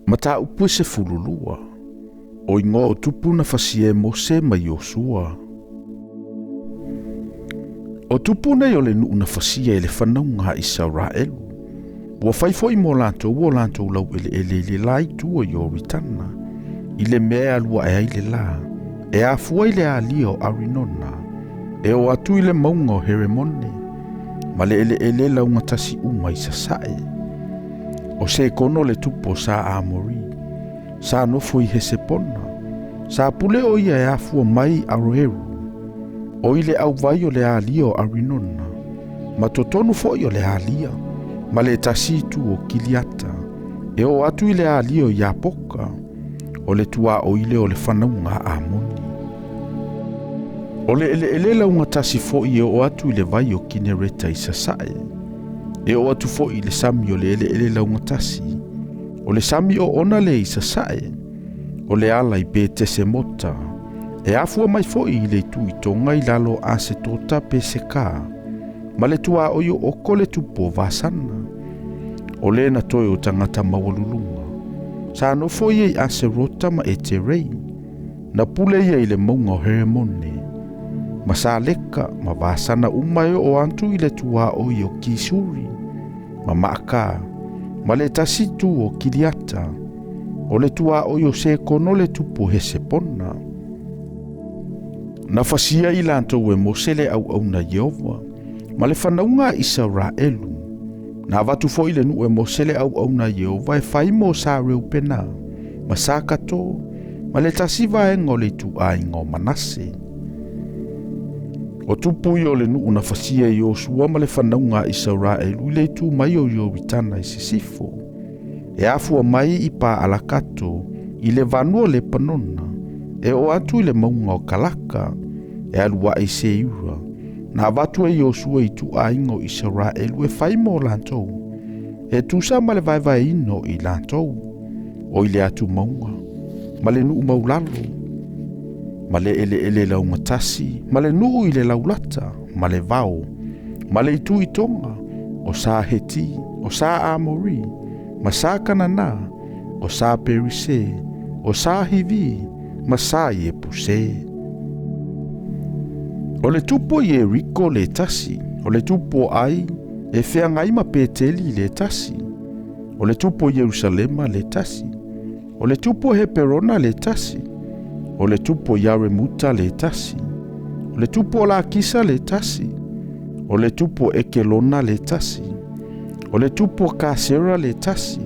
Mataupu e 12, o igoa o tupu na fasia e Mose ma Iosua. O tupu nei o le nuu na fasia e le fanauga a Isaraelu, ua fai foi mo latou o latou laueleele i le la itu o Ioritana, i le mea e alu ae ai le la, e afua i le alia o Arinona, e oo atu i le mauga o Heremone, ma le eleele laugatasi uma i sasae. O Sekono le tupu o Sa Amori, sa nofo i Hesepona, sa pule o ia e afua mai Aroeru, o i le auvai o le alia o Arinona, ma totonu foi o le alia, ma le tasi itu o Kiliata, e oo atu i le alia o Iapoka, o le tuaoi lea o le fanauga a Amoni. O le eleele laugatasi foi e oo atu i le vai o Kinereta i sasae, e oo atu foi i le sami o le eleele laugatasi, o le sami oona lea i sasae, o le ala i Petesemota, e afua mai foi i le itu i toga i lalo o Asetota Peseka, ma le tuaoi o Oko le tupu o Vasana, o le na toe o tagata maualuluga, sa nofo ia i Aserota ma Eterei, na pule ia i le mauga o Heremone, ma Saleka ma Vasana uma e oo atu i le tuaoi o Kisuri, ma Maaka, ma le tasi itu o Kiliata, o le tuaoi o Sekono le tupu o Hesepona. Na fasia i latou e Mose le auauna Ieova, ma le fanauga a Isaraelu. Na avatu foi le nuu e Mose le auauna Ieova e fai mo sa Reupena, ma sa Kato, ma le tasi vaega o le ituaiga o Manase. O tupu ia o le nuu na fasia e Iosua ma le fanauga a Isaraelu i le itu mai o Ioritana i sisifo, e afua mai i Paalakato i le vanua o Lepanona, e oo atu i le mauga o Kalaka, e alu ae i Seira, na avatu e Iosua i ituaiga o Isaraelu e fai mo latou, e tusa ma le vaevaeina o i latou, o i le atumauga, ma le nuu maulalo, ma le eleele laugatasi, ma le nuu i le laulata, ma le vao, ma le itu i toga, o sa Heti, o sa Amori, ma sa Kanana, o sa Perise, o sa Hivi, ma sa Iepuse. O le tupu o Ieriko le tasi, o le tupu o Ai, e feagai ma Peteli le tasi, o le tupu o Ierusalema le tasi, o le tupu o Heperona le tasi, o le tupu o Iaremuta le tasi, o le tupu o Lakisa le tasi, o le tupu o Ekelona le tasi, o le tupu o Kasera le tasi,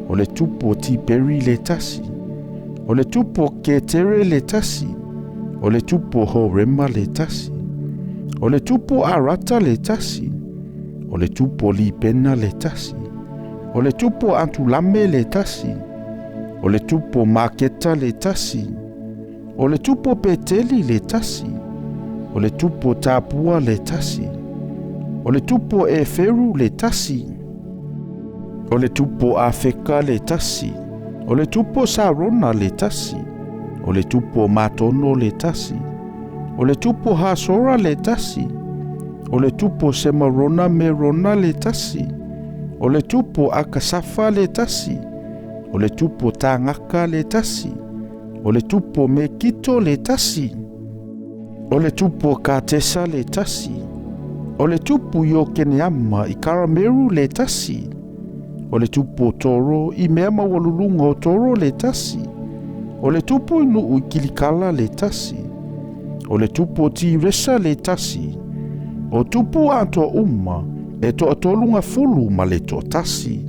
o le tupu o Tiperi le tasi, o le tupu o Ketere le tasi, o le tupu o Horema le tasi, o le tupu o Arata le tasi, o le tupu o Lipena le tasi, o le tupu o Atulame le tasi, o le tupu o Maketa le tasi, o le tupu o Peteli le tasi, o le tupu o Tapua le tasi, o le tupu o Eferu le tasi, o le tupu o Afeka le tasi, o le tupu o Sarona le tasi, o le tupu o Matono le tasi, o le tupu o Hasora le tasi, o le tupu o Semarona Merona le tasi, o le tupu o Akasafa le tasi, o le tupu o Tagaka le tasi, o le tupu o Mekito le tasi, o le tupu o Katesa le tasi, o le tupu i Iokeneama i Karameru le tasi, o le tupu o Toro i mea maualuluga o Toro le tasi, o le tupu i nuu i Kilikala le tasi, o le tupu o Tiresa le tasi, o tupu atoa uma e 30 ma le 1.